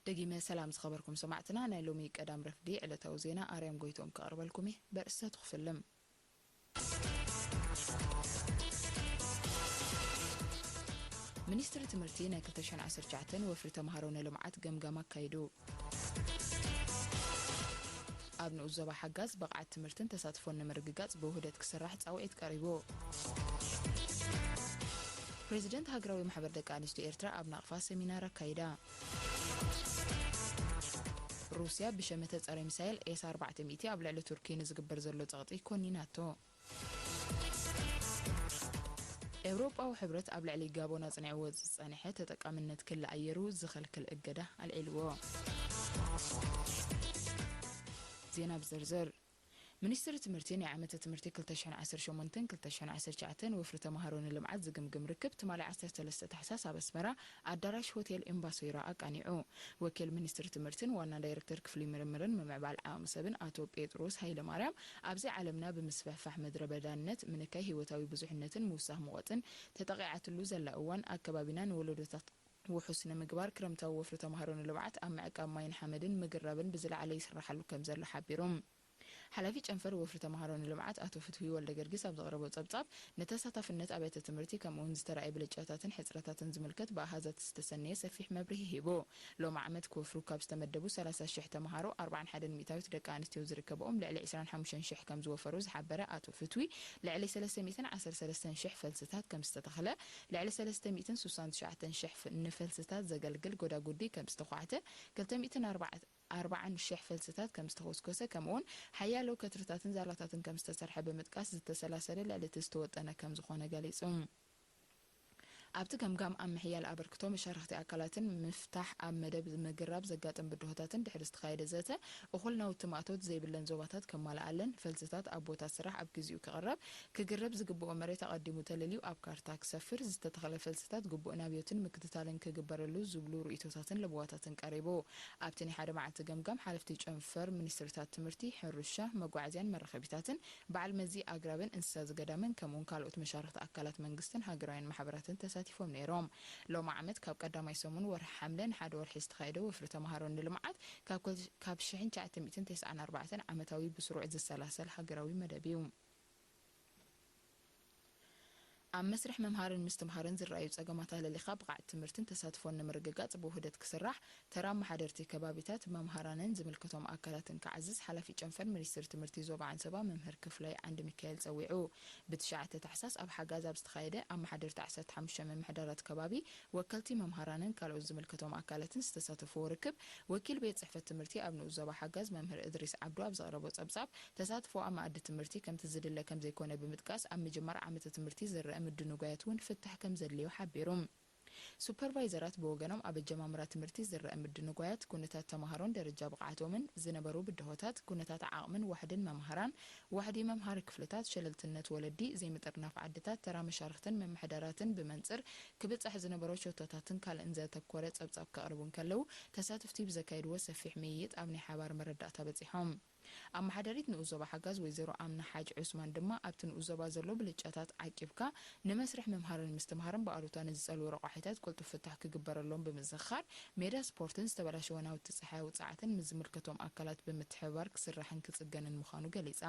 ደጊመ ሰላም ዝኸበርኩም ሰማዕትና፣ ናይ ሎሚ ቀዳም ረፍዲ ዕለታዊ ዜና ኣርያም ጎይቶም ከቕርበልኩም እየ። በርእስታቱ ክፍልም። ሚኒስትሪ ትምህርቲ ናይ ክልተ ሽሕን ዓሰርተ ትሽዓተን ወፍሪ ተምሃሮ ንልምዓት ገምጋም ኣካይዱ። ኣብ ንኡስ ዞባ ሓጋዝ ብቕዓት ትምህርትን ተሳትፎን ንምርግጋጽ ብውህደት ክስራሕ ጻውዒት ቀሪቡ። ፕሬዚደንት ሃገራዊ ማሕበር ደቂ ኣንስትዮ ኤርትራ ኣብ ናቕፋ ሰሚናር ኣካይዳ። ሩስያ ብሸመተ ጸረ ሚሳይል ኤስ ኣርባዕተ ሚእቲ ኣብ ልዕሊ ቱርኪ ንዝግበር ዘሎ ጸቕጢ ኮኒናቶ። ኤውሮጳዊ ሕብረት ኣብ ልዕሊ ጋቦን ኣጽኒዕዎ ዝጸንሐ ተጠቃምነት ክሊ ኣየሩ ዝኸልክል እገዳ ኣልዒልዎ። ዜና ብዝርዝር። ሚኒስትሪ ትምህርቲ ናይ ዓመተ ትምህርቲ ክልተ ሽሕን ዓሰርተ ሸሞንተን ክልተ ሽሕን ዓሰርተ ትሽዓተን ወፍሪ ተምሃሮ ንልምዓት ዝግምግም ርክብ ትማሊ ዓሰርተ ሰለስተ ታሕሳስ ኣብ ኣስመራ ኣዳራሽ ሆቴል ኤምባሶይራ ኣቃኒዑ። ወኪል ሚኒስትሪ ትምህርትን ዋና ዳይሬክተር ክፍሊ ምርምርን ምምዕባል ዓቕሚ ሰብን ኣቶ ጴጥሮስ ሃይለማርያም፣ ኣብዚ ዓለምና ብምስፍሕፋሕ ምድረ በዳነት ምንካይ ህይወታዊ ብዙሕነትን ምውሳኽ ሙቐትን ተጠቒዓትሉ ዘላ እዋን፣ ኣከባቢና ንወለዶታት ውሑስ ንምግባር ክረምታዊ ወፍሪ ተምሃሮ ንልምዓት ኣብ ምዕቃብ ማይን ሓመድን ምግራብን ብዝለዓለ ይስራሓሉ ከም ዘሎ ሓቢሮም። ሓላፊ ጨንፈር ወፍሪ ተምሃሮ ንልምዓት ኣቶ ፍትዊ ወልደገርጊስ ኣብ ዘቕረቦ ጸብጻብ፣ ንተሳታፍነት ኣብያተ ትምህርቲ ከምኡውን ዝተራእየ ብልጫታትን ሕጽረታትን ዝምልከት ብኣሃዛት ዝተሰነየ ሰፊሕ መብርሂ ሂቡ። ሎሚ ዓመት ክወፍሩ ካብ ዝተመደቡ ሰላሳ ሽሕ ተምሃሮ ኣርብዓን ሓደን ሚእታዊት ደቂ ኣንስትዮ ዝርከብኦም ልዕሊ ዕስራን ሓሙሽተን ሽሕ ከም ዝወፈሩ ዝሓበረ ኣቶ ፍትዊ፣ ልዕሊ ሰለስተ ሚእትን ዓሰርተ ሰለስተን ሽሕ ፈልስታት ከም ዝተተኽለ፣ ልዕሊ ሰለስተ ሚእትን ስሳን ትሽዓተን ሽሕ ፍ-፣ ንፈልስታት ዘገልግል ጎዳጉዲ ከም ዝተዃዕተ፣ ክልተ ሚእትን ኣርባዓን ኣርባዓን ሽሕ ፈልስታት ከም ዝተኾስኮሰ፣ ከምኡውን ሓያሎ ከትርታትን ዛላታትን ከም ዝተሰርሐ ብምጥቃስ፣ ዝተሰላሰለ ልዕሊ እቲ ዝተወጠነ ከም ዝኾነ ገሊጹ። ኣብቲ ገምጋም ኣብ ምሕያል ኣበርክቶ መሻርኽቲ ኣካላትን ምፍታሕ ኣብ መደብ ምግራብ ዘጋጥም ብድሆታትን ድሕሪ ዝተኻየደ ዘተ፣ እኹል ናውቲ ማእቶት ዘይብለን ዞባታት ከማልኣለን፣ ፈልስታት ኣብ ቦታ ስራሕ ኣብ ግዜኡ ክቕረብ፣ ክግረብ ዝግብኦ መሬት ኣቐዲሙ ተለልዩ ኣብ ካርታ ክሰፍር፣ ዝተተኽለ ፈልስታት ግቡእ ናብዮትን ምክትታልን ክግበረሉ ዝብሉ ርእይቶታትን ለበዋታትን ቀሪቡ። ኣብቲ ናይ ሓደ መዓልቲ ገምጋም፣ ሓለፍቲ ጨንፈር ሚኒስትሪታት ትምህርቲ፣ ሕርሻ፣ መጓዓዝያን መራኸቢታትን፣ በዓል መዚ ኣግራብን እንስሳ ዘገዳምን፣ ከምኡውን ካልኦት መሻርኽቲ ኣካላት መንግስትን ሃገራውያን ማሕበራትን ተሳቲፎም ነይሮም። ሎሚ ዓመት ካብ ቀዳማይ ሰሙን ወርሒ ሓምለ ንሓደ ወርሒ ዝተኻየደ ወፍሪ ተምሃሮ ንልምዓት፣ ካብ ኮ-፣ ካብ ሽሕን ትሽዓተ ሚእትን ተስዓን ኣርባዕተን ዓመታዊ ብስሩዕ ዝሰላሰል ሃገራዊ መደብ እዩ። ኣብ መስርሕ ምምሃርን ምስትምሃርን ዝረኣዩ ጸገማት ኣለሊኻ፣ ብቕዓት ትምህርትን ተሳትፎን ንምርግጋጽ ብውህደት ክስራሕ፣ ተራ ኣመሓደርቲ ከባቢታት፣ መምሃራንን ዝምልከቶም ኣካላትን ክዓዝዝ ሓላፊ ጨንፈር ሚኒስትሪ ትምህርቲ ዞባ ዓንሰባ መምህር ክፍላይ ዓንደ ሚካኤል ጸዊዑ። ብትሽዓተ ታሕሳስ ኣብ ሓጋዝ ኣብ ዝተኻየደ ኣመሓደርቲ ዓሰርተ ሓሙሽተ ምምሕዳራት ከባቢ፣ ወከልቲ መምሃራንን ካልኦት ዝምልከቶም ኣካላትን ዝተሳተፍዎ ርክብ፣ ወኪል ቤት ጽሕፈት ትምህርቲ ኣብ ንኡስ ዞባ ሓጋዝ መምህር እድሪስ ዓብዱ ኣብ ዘቕረቦ ጸብጻብ፣ ተሳትፎ ኣብ መኣዲ ትምህርቲ ከምቲ ዝድለ ከም ዘይኮነ ብምጥቃስ፣ ኣብ ምጅማር ዓመተ ትምህርቲ ዝረአ ምድንጓያት እውን ፍታሕ ከም ዘድልዮ ሓቢሩ። ሱፐርቫይዘራት ብወገኖም፣ ኣብ ኣጀማምራ ትምህርቲ ዝረአ ምድንጓያት፣ ኩነታት ተምሃሮን ደረጃ ብቕዓቶምን፣ ዝነበሩ ብድሆታት፣ ኩነታት ዓቕምን ዋሕድን መምሃራን፣ ዋሕዲ መምሃሪ ክፍልታት፣ ሸለልትነት ወለዲ፣ ዘይምጥርናፍ ዓድታት፣ ተራ መሻርኽትን ምምሕዳራትን ብመንጽር ክብጻሕ ዝነበሮ ሸቶታትን ካልእን ዘተኮረ ጸብጻብ ከቕርቡ እንከለዉ፣ ተሳተፍቲ ብዘካየድዎ ሰፊሕ ምይይጥ ኣብ ናይ ሓባር መረዳእታ በጺሖም። ኣመሓዳሪት ንኡስ ዞባ ሓጋዝ ወይዘሮ ኣምና ሓጅ ዑስማን ድማ፣ ኣብቲ ንኡስ ዞባ ዘሎ ብልጫታት ዓቂብካ፣ ንመስርሕ ምምሃርን ምስትምሃርን ብኣሉታ ንዝጸልዉ ረቋሒታት ቅልጡፍ ፍታሕ ክግበረሎም ብምዝኽኻር፣ ሜዳ ስፖርትን ዝተበላሸወ ናውቲ ጸሓያዊ ጸዓትን ምስ ዝምልከቶም ኣካላት ብምትሕብባር ክስራሕን ክጽገንን ምዃኑ ገሊጻ።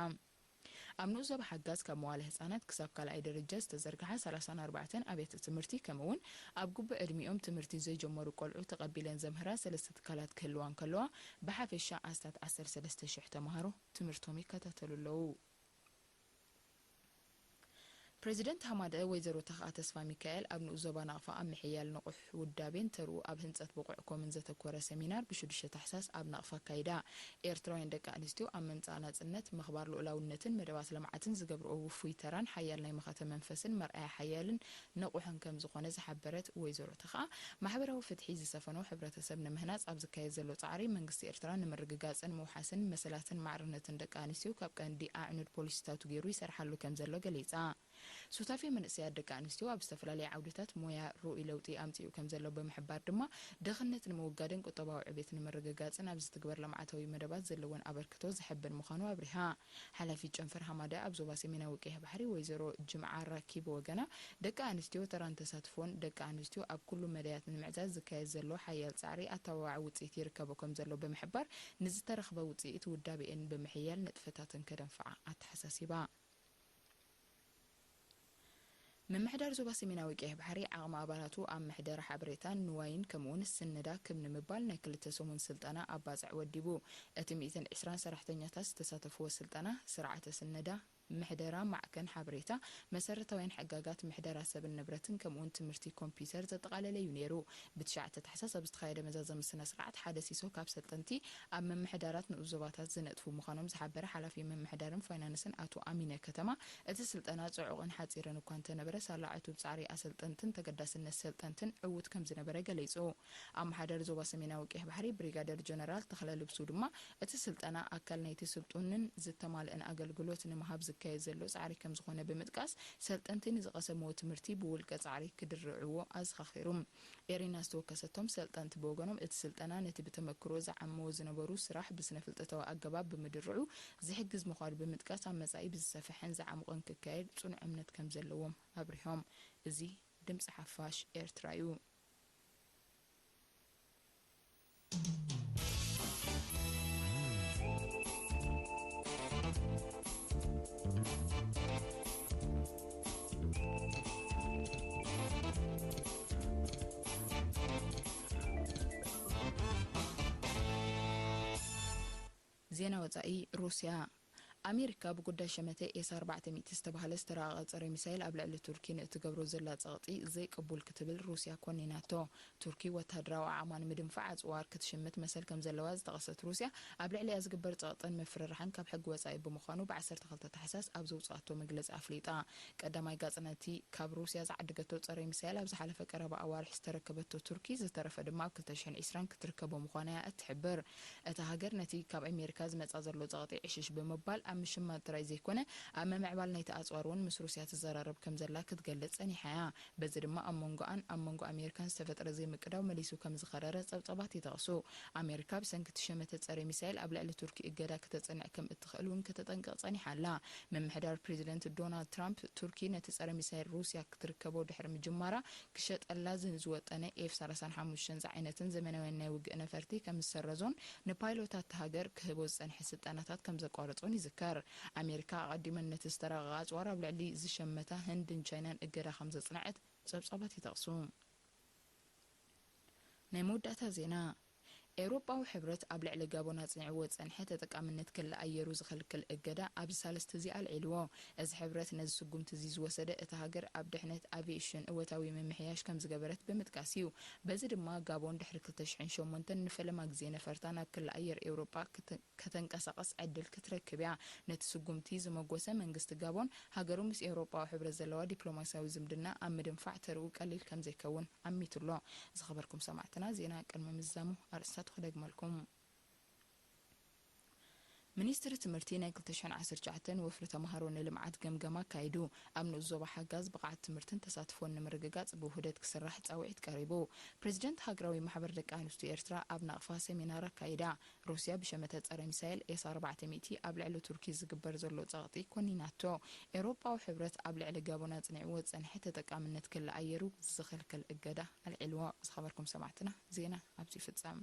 ኣብ ንኡስ ዞባ ሓጋዝ ካብ መዋለ ህጻናት ክሳብ ካልኣይ ደረጃ ዝተዘርግሓ ሰላሳን ኣርባዕተን ኣብያተ ትምህርቲ፣ ከምኡ'ውን ኣብ ግቡእ ዕድሚኦም ትምህርቲ ዘይጀመሩ ቆልዑ ተቐቢለን ዘምህራ ሰለስተ ትካላት ክህልዋ እንከለዋ፣ ብሓፈሻ ኣስታት ዓሰርተ ሰለስተ ሽሕ ተምሃሮ ትምህርቶም ይከታተሉ ኣለዉ። ፕሬዚደንት ሃማደኤ ወይዘሮ ተኽኣ ተስፋሚካኤል ኣብ ንኡስ ዞባ ናቕፋ ኣብ ምሕያል ንቑሕ ውዳቤን ተርኡ ኣብ ህንጸት ብቑዕ ኮምን ዘተኮረ ሰሚናር ብሽዱሽተ ታሕሳስ ኣብ ናቕፋ ኣካይዳ። ኤርትራውያን ደቂ ኣንስትዮ ኣብ ምምጻእ ናጽነት፣ ምኽባር ልኡላውነትን መደባት ልምዓትን ዝገብርኦ ውፉይ ተራን ሓያል ናይ መኸተ መንፈስን መርኣያ ሓያልን ንቑሕን ከም ዝኾነ ዝሓበረት ወይዘሮ ተኽኣ፣ ማሕበራዊ ፍትሒ ዝሰፈኖ ሕብረተሰብ ንምህናጽ ኣብ ዝካየድ ዘሎ ጻዕሪ መንግስቲ ኤርትራ ንምርግጋጽን ምውሓስን መሰላትን ማዕርነትን ደቂ ኣንስትዮ ካብ ቀንዲ ኣዕኑድ ፖሊሲታቱ ገይሩ ይሰርሓሉ ከም ዘሎ ገሊጻ። ሱታፌ መንእሰያት ደቂ ኣንስትዮ ኣብ ዝተፈላለዩ ዓውድታት ሞያ ርኡይ ለውጢ ኣምጺኡ ከም ዘሎ ብምሕባር ድማ፣ ድኽነት ንምውጋድን ቁጠባዊ ዕቤት ንምርግጋጽን ኣብ ዝትግበር ልምዓታዊ መደባት ዘለወን ኣበርክቶ ዘሐብን ምዃኑ ኣብሪሃ። ሓላፊት ጨንፈር ሃማደ ኣብ ዞባ ሰሜናዊ ቀይሕ ባሕሪ ወይዘሮ ጅምዓ ራኪብ ወገና፣ ደቂ ኣንስትዮ ተራን ተሳትፎን ደቂ ኣንስትዮ ኣብ ኩሉ መዳያት ንምዕዛዝ ዝካየድ ዘሎ ሓያል ጻዕሪ ኣተባባዒ ውጽኢት ይርከቦ ከም ዘሎ ብምሕባር፣ ንዝተረኽበ ውጽኢት ውዳቤኤን ብምሕያል ንጥፈታተን ከደንፍዓ ኣተሓሳሲባ። ምምሕዳር ዞባ ሰሜናዊ ቀይሕ ባሕሪ ዓቕሚ ኣባላቱ ኣብ ምሕደራ ሓበሬታን ንዋይን ከምኡውን ስነዳ ክብ ንምባል ናይ ክልተ ሰሙን ስልጠና ኣብ ባጽዕ ወዲቡ። እቲ ሚእትን ዕስራን ሰራሕተኛታት ዝተሳተፍዎ ስልጠና፣ ስርዓተ ስነዳ፣ ምሕደራ ማዕከን ሓበሬታ፣ መሰረታውያን ሕጋጋት ምሕደራ ሰብን ንብረትን ከምኡውን ትምህርቲ ኮምፒውተር ዘጠቓለለ እዩ ነይሩ። ብትሽዓተ ታሕሳስ ኣብ ዝተኻየደ መዛዘሚ ስነ ስርዓት ሓደ ሲሶ ካብ ሰልጠንቲ ኣብ ምምሕዳራት ንኡስ ዞባታት ዝነጥፉ ምዃኖም ዝሓበረ ሓላፊ ምምሕዳርን ፋይናንስን ኣቶ ኣሚነ ከተማ፣ እቲ ስልጠና ጽዑቕን ሓጺርን እኳ እንተነበረ፣ ሳላ ዕቱብ ጻዕሪ ኣሰልጠንትን ተገዳስነት ሰልጠንትን ዕዉት ከም ዝነበረ ገሊጹ። ኣመሓዳሪ ዞባ ሰሜናዊ ቀይሕ ባሕሪ ብሪጋደር ጀነራል ተኽለ ልብሱ ድማ፣ እቲ ስልጠና ኣካል ናይቲ ስልጡንን ዝተማልአን ኣገልግሎት ንምሃብ ዝካየድ ዘሎ ጻዕሪ ከም ዝኾነ ብምጥቃስ፣ ሰልጠንቲ ንዝቐሰምዎ ትምህርቲ ብውልቀ ጻዕሪ ክድርዕዎ ኣዘኻኺሩ። ኤሪና ዝተወከሰቶም ሰልጠንቲ ብወገኖም፣ እቲ ስልጠና ነቲ ብተመክሮ ዝዓምዎ ዝነበሩ ስራሕ ብስነ ፍልጠታዊ ኣገባብ ብምድርዑ ዝሕግዝ ምዃኑ ብምጥቃስ፣ ኣብ መጻኢ ብዝሰፍሐን ዝዓሙቐን ክካየድ ጽኑዕ እምነት ከም ዘለዎም ኣብሪሆም። እዚ ድምጺ ሓፋሽ ኤርትራ እዩ። ዜና ወጻኢ። ሩስያ፣ ኣሜሪካ ብጉዳይ ሸመተ ኤስ ኣርባዕተ ሚእቲ ዝተባህለ ዝተራቐቐ ጸረ ሚሳይል ኣብ ልዕሊ ቱርኪ ንእትገብሮ ዘላ ጸቕጢ ዘይቅቡል ክትብል ሩስያ ኮኒናቶ። ቱርኪ ወተሃደራዊ ዓቕማ ንምድንፋዕ ኣጽዋር ክትሽምት መሰል ከም ዘለዋ ዝጠቐሰት ሩስያ፣ ኣብ ልዕሊኣ ዝግበር ጸቕጥን ምፍርራሕን ካብ ሕጊ ወጻኢ ብምዃኑ፣ ብ ዓሰርተ ክልተ ታሕሳስ ኣብ ዘውጽኣቶ መግለጺ ኣፍሊጣ። ቀዳማይ ጋጽ ነቲ ካብ ሩስያ ዝዓደገቶ ጸረ ሚሳይል ኣብ ዝሓለፈ ቀረባ ኣዋርሕ ዝተረከበቶ ቱርኪ፣ ዝተረፈ ድማ ኣብ ክልተ ሽሕን ዕስራን ክትርከቦ ምዃና እያ እትሕብር። እታ ሃገር ነቲ ካብ ኣሜሪካ ዝመጻ ዘሎ ጸቕጢ ዕሽሽ ብምባል ኣብ ምሽማት ጥራይ ዘይኮነ፣ ኣብ ምምዕባል ናይቲ ኣጽዋር እውን ምስ ሩስያ ትዘራረብ ከም ዘላ ክትገልጽ ጸኒሓ እያ። በዚ ድማ ኣብ መንጎኣን ኣብ መንጎ ኣሜሪካን ዝተፈጥረ ዘይምቅዳው መሊሱ ከም ዝኸረረ ጸብጻባት ይጠቕሱ። ኣሜሪካ ብሰንኪ እቲ ሸመተ ጸረ ሚሳይል ኣብ ልዕሊ ቱርኪ እገዳ ከተጽንዕ ከም እትኽእል እውን ከተጠንቅቕ ጸኒሓ ኣላ። ምምሕዳር ፕሬዚደንት ዶናልድ ትራምፕ፣ ቱርኪ ነቲ ጸረ ሚሳይል ሩስያ ክትርከቦ ድሕሪ ምጅማራ፣ ክሸጠላ ዝወጠነ ኤፍ ሰላሳን ሓሙሽተን ዝዓይነትን ዘመናውያን ናይ ውግእ ነፈርቲ ከም ዝሰረዞን ንፓይሎታት እታ ሃገር ክህቦ ዝጸንሐ ስልጠናታት ከም ዘቋረጾን ይዝከር። ኣሜሪካ ኣቐዲመን ነቲ ዝተራቐቐ ኣጽዋር ኣብ ልዕሊ ዝሸመታ ህንድን ቻይናን እገዳ ከም ዘጽንዐት ጸብጻባት ይጠቕሱ። ናይ መወዳእታ ዜና። ኤውሮጳዊ ሕብረት ኣብ ልዕሊ ጋቦን ኣጽኒዕዎ ዝጸንሐ ተጠቃምነት ክሊ ኣየሩ ዝኽልክል እገዳ ኣብዚ ሳልስቲ እዚ ኣልዒልዎ። እዚ ሕብረት ነዚ ስጉምቲ እዚ ዝወሰደ፣ እታ ሃገር ኣብ ድሕነት ኣቪየሽን እወታዊ ምምሕያሽ ከም ዝገበረት ብምጥቃስ እዩ። በዚ ድማ ጋቦን ድሕሪ ክልተ ሽሕን ሸሞንተን ንፈለማ ግዜ ነፈርታ ናብ ክሊ ኣየር ኤውሮጳ ክት-፣ ከተንቀሳቕስ ዕድል ክትረክብ እያ። ነቲ ስጉምቲ ዝመጎሰ መንግስቲ ጋቦን፣ ሃገሩ ምስ ኤውሮጳዊ ሕብረት ዘለዋ ዲፕሎማስያዊ ዝምድና ኣብ ምድንፋዕ ተርኡ ቀሊል ከም ዘይከውን ኣሚቱ ኣሎ። ዝኸበርኩም ሰማዕትና፣ ዜና ቅድሚ ምዝዛሙ ኣርእስታቱ ክደግመልኩም። ሚኒስትሪ ትምህርቲ ናይ ክልተ ሽሕን ዓሰርተ ትሽዓተን ወፍሪ ተምሃሮ ንልምዓት ገምገማ ኣካይዱ። ኣብ ንኡስ ዞባ ሓጋዝ ብቕዓት ትምህርትን ተሳትፎን ንምርግጋጽ ብውህደት ክስራሕ ጻውዒት ቀሪቡ። ፕሬዚደንት ሃገራዊ ማሕበር ደቂ ኣንስትዮ ኤርትራ ኣብ ናቕፋ ሰሚናር ኣካይዳ። ሩስያ ብሸመተ ጸረ ሚሳይል ኤስ ኣርባዕተ ሚእቲ ኣብ ልዕሊ ቱርኪ ዝግበር ዘሎ ጸቕጢ ኮኒናቶ። ኤውሮጳዊ ሕብረት ኣብ ልዕሊ ጋቦን ኣጽኒዕዎ ዝጸንሐ ተጠቃምነት ክሊ ኣየሩ ዝኽልክል እገዳ ኣልዒልዎ። ዝኸበርኩም ሰማዕትና፣ ዜና ኣብዚ ይፍጸም።